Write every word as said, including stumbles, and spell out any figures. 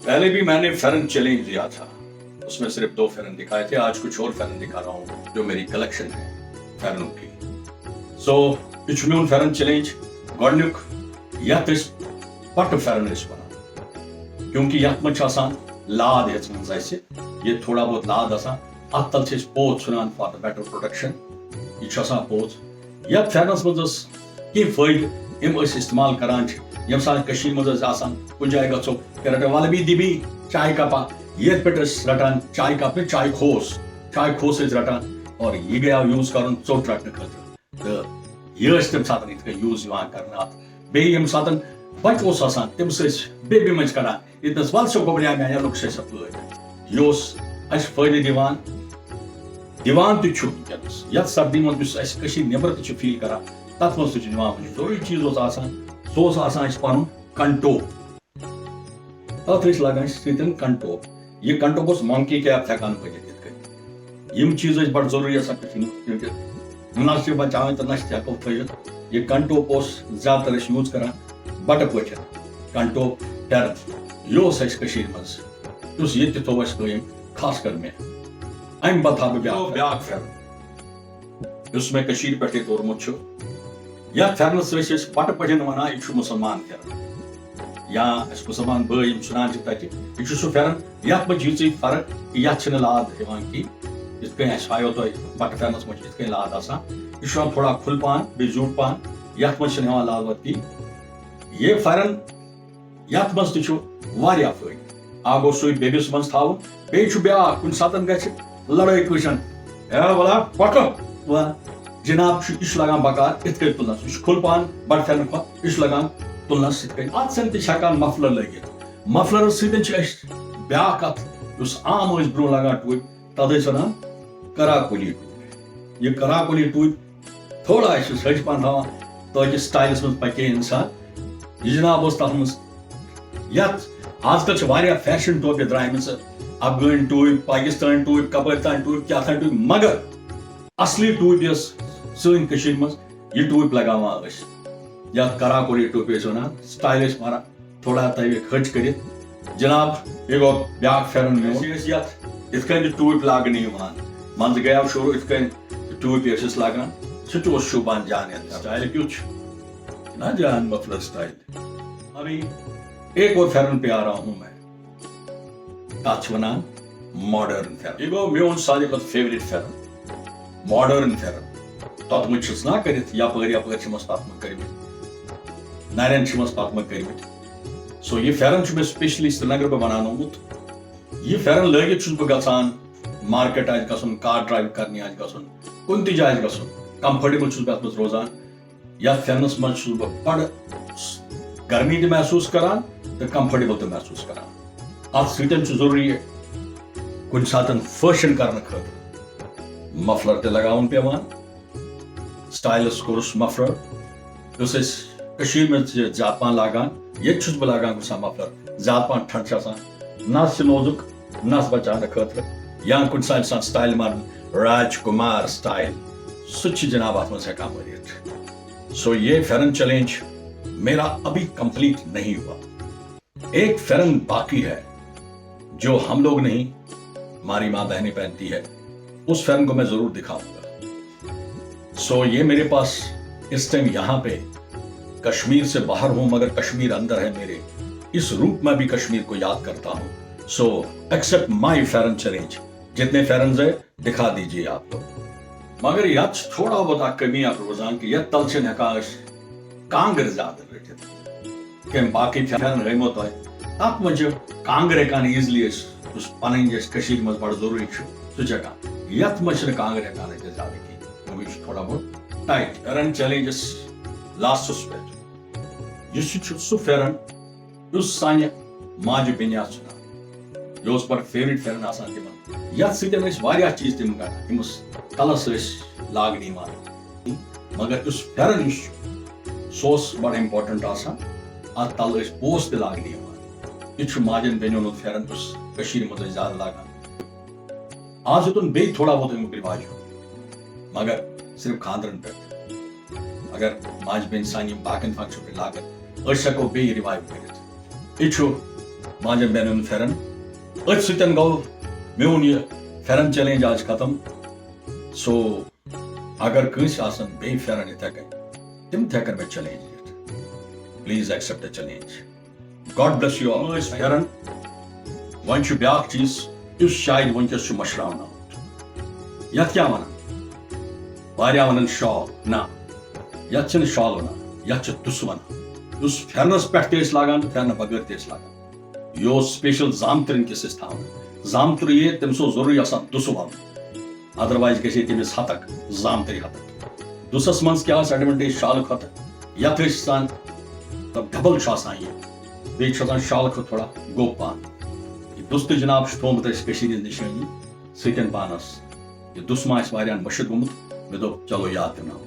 पहले भी मैंने फेरन चैलेंज दिया था, उसमें सिर्फ दो फेरन दिखाए थे। आज कुछ और फेरन दिखा रहा हूँ जो मेरी कलेक्शन है फेरनों की। सो, ये چھُ میون फेرن چیلنج گۄڈٕنیُک، یتھ أسۍ پٹہٕ फेरن ٲسۍ ونان، کیونکہ یتھ منٛز چھِ آسان لاد ہیژمٕژ اسہِ، ییٚتہِ تھوڑا بہت لاد آسان، اتھ تل چھِ أسۍ پوژھ ژھُنان for the better protection۔ یہِ چھُ آسان پوژھ۔ یتھ फेरنس منٛز ٲس کینٛہہ فٲیدٕ، یِم أسۍ استعمال کران چھِ، ییٚمہِ ساتہٕ کٔشیٖرِ منٛز ٲسۍ آسان، کُنہِ جایہِ گژھو، تیٚلہِ رٹو ولہٕ بی دِبی چایہِ کپا، یتھ پٮ۪ٹھ ٲسۍ رٹان چایہِ کپ نہٕ، چایہِ کھوس، چایہِ کھوس ٲسۍ رٹان، اور یہِ گٔیاو یوٗز کرُن ژوٚٹ رٹنہٕ خٲطرٕ۔ تہٕ یہِ ٲسۍ تَمہِ ساتہٕ یِتھ کٔنۍ یوٗز یِوان کرنہٕ اَتھ۔ بیٚیہِ ییٚمہِ ساتہٕ بچہٕ اوس آسان، تٔمِس ٲسۍ بیٚبہِ منٛز کڑان، ییٚتہِ نَس وَل سا گوٚبریا میٛانہِ لُکھ چھِ سا پٲدٕ۔ یہِ اوس اَسہِ فٲیدٕ دِوان، دِوان تہِ چھُ وٕنکیٚنَس۔ یَتھ سردی منٛز یُس اَسہِ کٔشیٖرِ نٮ۪بر تہِ چھُ فیٖل کران، تَتھ منٛز تہِ چھُ دِوان وٕنہِ۔ ضروٗری چیٖز اوس آسان، سُہ اوس آسان اَسہِ پَنُن کنٹوپ۔ تَتھ ٲسۍ لگان سۭتۍ کنٹوپ۔ یہِ کنٹوپ اوس مونکی کیپ ہٮ۪کان بٔنِتھ یِتھ کٔنۍ۔ یِم چیٖز ٲسۍ بڑٕ ضروٗری آسان کٔشیٖرِ منٛز، کیونکہِ نہ چھِ بچاوٕنۍ تہٕ نہ چھِ ہٮ۪کو تھٲوِتھ۔ یہِ کنٹوپ اوس زیادٕ تر أسۍ یوٗز کران بٹہٕ پٲٹھۍ۔ کنٹوپ پھٮ۪رن، یہِ اوس اَسہِ کٔشیٖرِ منٛز، یُس ییٚتہِ تہِ تھوٚو اَسہِ قٲیِم، خاص کر مےٚ۔ اَمہِ پتہٕ تھاو بہٕ بیٛاکھ بیٛاکھ پھٮ۪رن، یُس مےٚ کٔشیٖرِ پٮ۪ٹھٕے توٚرمُت چھُ۔ یَتھ پھٮ۪رنَس ٲسۍ أسۍ بَٹہٕ پٲٹھۍ وَنان، یہِ چھُ مُسلمان پھٮ۪رن۔ یا اَسہِ مُسلمان بٲے یِم سُنان چھِ تَتہِ، یہِ چھُ سُہ پھٮ۪رن، یَتھ منٛز چھِ یِژٕے فرق کہِ یَتھ چھِنہٕ لاد ہٮ۪وان کینٛہہ۔ یِتھ کٔنۍ اَسہِ ہایو تۄہہِ بَٹہٕ پھٮ۪رنَس منٛز چھِ یِتھ کٔنۍ لاد آسان، یہِ چھُ یِوان تھوڑا کھُلہٕ پَہَن، بیٚیہِ زیوٗٹھ پَہَن، یَتھ منٛز چھِنہٕ ہٮ۪وان لاد واد کِہیٖنۍ۔ یہِ پھٮ۪رن، یَتھ منٛز تہِ چھُ واریاہ فٲیدٕ۔ اَکھ گوٚو سُے بیٚبِس منٛز تھاوُن، بیٚیہِ چھُ بیٛاکھ، کُنہِ ساتَن گژھِ لڑٲے کٲنٛسہِ ہن، "ہے وَلا پَکہٕ۔" وَلا جِناب چھُ، یہِ چھُ لَگان بکار یِتھ کٔنۍ تُلنَس، یہِ چھُ کھُلہٕ پَہَن بَٹہٕ پھٮ۪رنہٕ کھۄتہٕ، یہِ چھُ لَگان تُلنَس یِتھ کٔنۍ۔ اَتھ سۭتۍ تہِ چھِ ہٮ۪کان مفلر لٲگِتھ۔ مفلرَس سۭتۍ چھِ أسۍ بیٛاکھ اَتھ، یُس عام ٲسۍ برٛونٛہہ لَگان ٹوٗپۍ، تَتھ ٲسۍ وَنان کراکولی ٹوٗپۍ۔ یہِ کراکولی ٹوٗپۍ تھوڑا چھُس ہیٚچھ پَہَن تھاوان، تاکہِ سٹایلَس منٛز پَکہِ ہے اِنسان۔ یہِ جِناب اوس تَتھ منٛز، یَتھ آز کَل چھِ واریاہ فیشن ٹوپہِ درٛامٕژ، افغٲنۍ ٹوپۍ، پاکستان ٹوپۍ، کپٲرۍ تام ٹوپۍ، کیٛاہ تام ٹوپۍ، مگر اصلی ٹوپۍ یۄس سٲنۍ کٔشیٖرِ منٛز یہِ ٹوپۍ لگاوان ٲسۍ، یَتھ کراکولی ٹوپۍ ٲسۍ وَنان، سٹایل ٲسۍ ماران، تھوڑا تھٲوِکھ ہیٚچھ کٔرِتھ۔ جِناب، یہِ گوٚو بیٛاکھ پھٮ۪رن میون۔ أسۍ ٲسۍ یَتھ یِتھ کٔنۍ تہِ ٹوپۍ لاگنہٕ یِوان، منٛزٕ گٔیاو شروٗع یِتھ کٔنۍ ٹوپۍ ٲسۍ أسۍ لاگان، سُہ تہِ اوس شوٗبان جان یَتھ۔ سٹایل کیُتھ چھُ؟ نہ جان مفلر سٹایل۔ ابھی ایک اور پھٮ۪رن پیا رہا ہوں میں۔ تَتھ چھِ وَنان ماڈٲرٕن پھٮ۪رن۔ یہِ گوٚو میون ساروی کھۄتہٕ فیورٹ پھٮ۪رن، ماڈٲرٕن پھٮ۪رن۔ تَتھ منٛز چھِس نا کٔرِتھ یَپٲرۍ یَپٲرۍ چھِ مَس تَتھ منٛز کٔرمٕتۍ، نَرٮ۪ن چھِ مَس تَتھ منٛز کٔرمٕتۍ۔ سو یہِ پھٮ۪رن چھُ مےٚ سپیشلی سرینگرٕ پٮ۪ٹھ بَناونومُت۔ یہِ پھٮ۪رن لٲگِتھ چھُس بہٕ گژھان مارکیٹ آسہِ گژھُن، کار ڈرایو کرنہِ آسہِ گژھُن، کُنہِ تہِ جایہِ آسہِ گژھُن، کمفٲٹیبل چھُس بہٕ اَتھ منٛز روزان۔ یَتھ پھٮ۪رنَس منٛز چھُس بہٕ بڑٕ گرمی تہِ محسوٗس کران تہٕ کمفٲٹیبل تہِ محسوٗس کران۔ اَتھ سۭتۍ چھُ ضروٗری کُنہِ ساتہٕ فیشن کرنہٕ خٲطرٕ مفلر تہِ لگاوُن پٮ۪وان۔ سٹایلس کوٚرُس مفلر، یُس أسۍ کٔشیٖرِ منٛز چھِ زیادٕ پَہَن لاگان، ییٚتہِ چھُس بہٕ لاگان کُنہِ ساتہٕ مفلر۔ زیادٕ پَہَن ٹھنٛڈ چھِ آسان، نَس چھِ نوزُک، نَس بَچاونہٕ خٲطرٕ، یا کُنہِ ساتہٕ چھِ آسان سٹایل ماران راج کُمار سٹایل، سُہ تہِ چھِ جِناب اَتھ منٛز ہٮ۪کان مٲرِتھ۔ سو یہ پھٮ۪رن چیلنج میرا ابھی کمپلیٹ نہیں ہوا۔ ایک پھٮ۪رن باقی ہے، جو ہم لوگ نہیں، ہماری ماں بہنیں پہنتی ہے، اس پھٮ۪رن کو میں ضرور دکھاؤں گا۔ سو یہ میرے پاس اس ٹائم یہاں پہ، کشمیر سے باہر ہوں مگر کشمیر اندر ہے میرے، اس روپ میں بھی کشمیر کو یاد کرتا ہوں۔ سو ایکسپٹ مائی پھٮ۪رن چیلنج، جتنے پھٮ۪رنز ہے دکھا دیجیے آپ لوگ۔ مگر یتھ چھِ تھوڑا بہت اکھ کمی اکھ روزان کہِ یتھ تل چھِنہٕ ہٮ۪کان أسۍ کانٛگٕر زیادٕ رٔٹِتھ۔ کینٛہہ باقٕے پھٮ۪رن ہٲیمو تۄہہِ، تتھ منٛز چھِ کانٛگٕر ہٮ۪کان ایٖزلی أسۍ، یُس پنٕنۍ اَسہِ کٔشیٖرِ منٛز بڑٕ ضروٗری چھُ، سُہ چھِ ہٮ۪کان۔ یتھ منٛز چھِنہٕ کانٛگٕر ہٮ۪کان رٔٹِتھ زیادٕ کینٛہہ، کیونکہِ یہِ چھُ تھوڑا بہت ٹایٹ۔ پھٮ۪رن چیلنجس لاسٹس پٮ۪ٹھ، یُس یہِ چھُ سُہ پھٮ۪رن یُس سانہِ ماجہِ بیٚنہِ آسہٕ ژھُنان۔ یہِ اوس بڑٕ فیورٹ پھٮ۪رن آسان تِمن۔ یتھ سۭتۍ ٲسۍ واریاہ چیٖز تِم کران، یِم ٲسۍ کلس ٲسۍ لاگنہٕ یِوان۔ مگر یُس پھٮ۪رن یُس چھُ، سُہ اوس بڑٕ امپورٹنٹ آسان۔ اتھ تل ٲسۍ پوس تہِ لاگنہٕ یِوان۔ یہِ چھُ ماجٮ۪ن بیٚنٮ۪ن ہُنٛد پھٮ۪رن، یُس کٔشیٖرِ منٛز ٲسۍ زیادٕ لاگان۔ آز ہیوٚتُن بیٚیہِ تھوڑا بہت اَمیُک رِواج ہیوٚن، مگر صرف خانٛدرن پٮ۪ٹھ۔ اگر ماجہِ بیٚنہِ سانہِ یِم باقین فنکشن پٮ۪ٹھ لاگن، أسۍ ہٮ۪کو بیٚیہِ رِوایو کٔرِتھ۔ یہِ چھُ ماجن بیٚنہِ ہُنٛد پھٮ۪رن۔ أتھۍ سۭتۍ گوٚو میون یہِ پھٮ۪رن چیلنج آز ختم۔ سو اگر کٲنٛسہِ آسن بیٚیہِ پھٮ۪رن یِتھے کٔنۍ، تِم تہِ ہٮ۪کن مےٚ چیلنج دِتھ۔ Please accept the challenge. God bless you all. ٲسۍ پھٮ۪رن۔ وۄنۍ چھُ بیٛاکھ چیٖز، یُس شاید وٕنکیٚس چھُ مٔشراونہٕ آمُت۔ یتھ کیٛاہ ونان؟ واریاہ ونان شال۔ نہ، یتھ چھِنہٕ شال ونان، یتھ چھِ دُسہٕ ونان۔ یُس پھٮ۪رنس پٮ۪ٹھ تہِ ٲسۍ لاگان تہٕ پھٮ۪رنہٕ بغٲر تہِ ٲسۍ لاگان۔ یہِ اوس special زامتٕرٮ۪ن کِس أسۍ تھاوان۔ زامتٕر یہِ، تٔمِس اوس ضروٗری آسان دُسہٕ وَلُن۔ Otherwise گژھِ ہے تٔمِس ہتک، زامتٕرۍ ہتک۔ دُسَس منٛز کیٛاہ آسہِ advantage شالہٕ کھۄتہٕ؟ یَتھ أسۍ سان، مطلب، double چھُ آسان یہِ۔ بیٚیہِ چھُ آسان شالہٕ کھۄتہٕ تھوڑا گوٚب پَہَن۔ یہِ دُس تہٕ جِناب چھُ تھوٚومُت اَسہِ کٔشیٖرِ ہِنٛز نِشٲنی سۭتٮ۪ن پانَس۔ یہِ دُس ما آسہِ واریاہَن مٔشِتھ گوٚمُت، مےٚ دوٚپ، چلو، یاد دِناوو۔